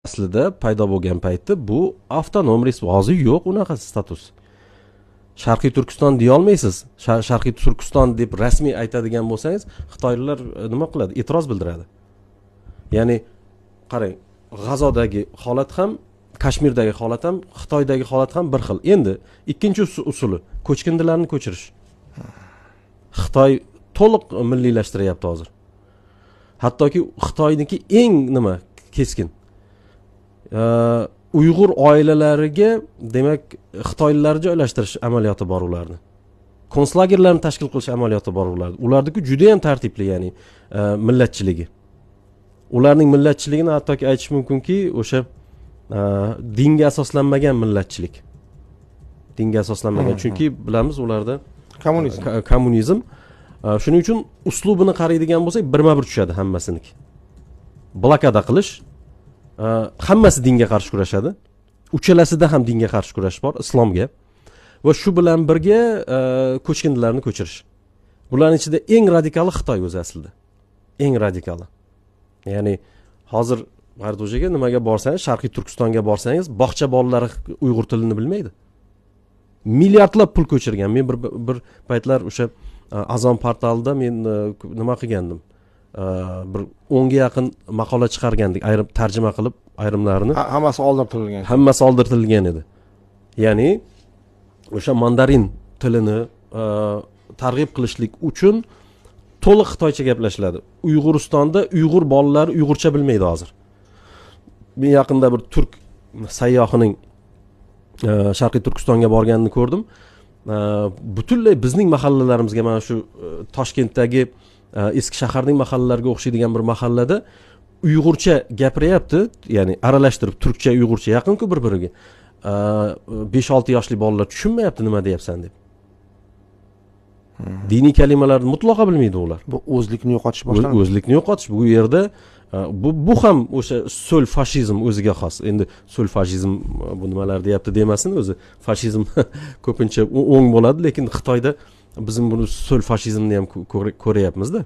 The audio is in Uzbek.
Aslida paydo bo'lgan paytda bu avtonom respublika, hozir yo'q unaqa status. Sharqiy Turkiston deya olmaysiz. Sharqiy Turkiston deb rasmiy aytadigan bo'lsangiz, xitoylar nima qiladi? E'tiroz bildiradi. Ya'ni qarang, G'azodagi holat ham, Kashmirdagi holat ham, Xitoydagi holat ham bir xil. Endi ikkinchi usuli ko'chkindilarni ko'chirish. Xitoy to'liq milliylashtiryapti hozir. Hattoki Xitoyniki eng nima keskin. Uyg'ur oilalariga demak xitoyliklarni joylashtirish amaliyoti bor ularni. Konslagerlarni tashkil qilish amaliyoti bor ularni. Ularniki juda ham tartibli, ya'ni millatchiligi. Ularning millatchiligini hattoki aytish mumkinki, o'sha dinga asoslanmagan millatchilik. Dinga asoslanmagan, chunki bilamiz ularda kommunizm. Kommunizm. Shuning uchun uslubini qaraydigan bo'lsak, birma-bir tushadi hammasiniki. Blokada qilish, hammasi dinga qarshi kurashadi. Uchalasida ham dinga qarshi kurash bor, islomga. Va shu bilan birga ko'chkindilarni ko'chirish. Bularning ichida eng radikali Xitoy o'zi aslida. Eng radikali. Ya'ni hozir G'ardo'jaga nimaga borsangiz, Sharqiy Turkistonga borsangiz, bog'cha bolalari uyg'ur tilini bilmaydi. Milliardlab pul ko'chirgan. Men bir paytlar o'sha Azon portalida men nima qilgandim? Bir 10 ga yaqin maqola chiqargandik, ayrim tarjima qilib ayrimlarini. Hammasi oldirtirilgan. Hammasi oldirtirilgan edi. Ya'ni o'sha mandarin tilini targ'ib qilishlik uchun to'liq xitoycha gaplashiladi. Uyg'uristonda uyg'ur bolalari uyg'urcha bilmaydi hozir. Men yaqinda bir turk sayyohining Sharqiy Turkistonga borganini ko'rdim. Butunlay bizning mahallalarimizga, mana shu Toshkentdagi eski shaharning mahallalariga o'xshaydigan bir mahallada uyg'urcha gapiryapti, ya'ni aralashtirib turkcha uyg'urcha yaqin-ku bir-biriga. 5-6 yoshli bolalar tushunmayapti nima deyapsan deb. Diniy kalimalarni mutlaqo bilmaydi ular. Bu o'zlikni yo'qotish boshlanadi. O'zlikni yo'qotish bu yerda bu ham o'sha so'l fashizm o'ziga xos. Endi so'l fashizm bu nimalar deyapti demasin, o'zi fashizm ko'pincha o'ng bo'ladi, lekin Xitoyda bizim buni so'l fashizmni ham ko'ryapmiz-da.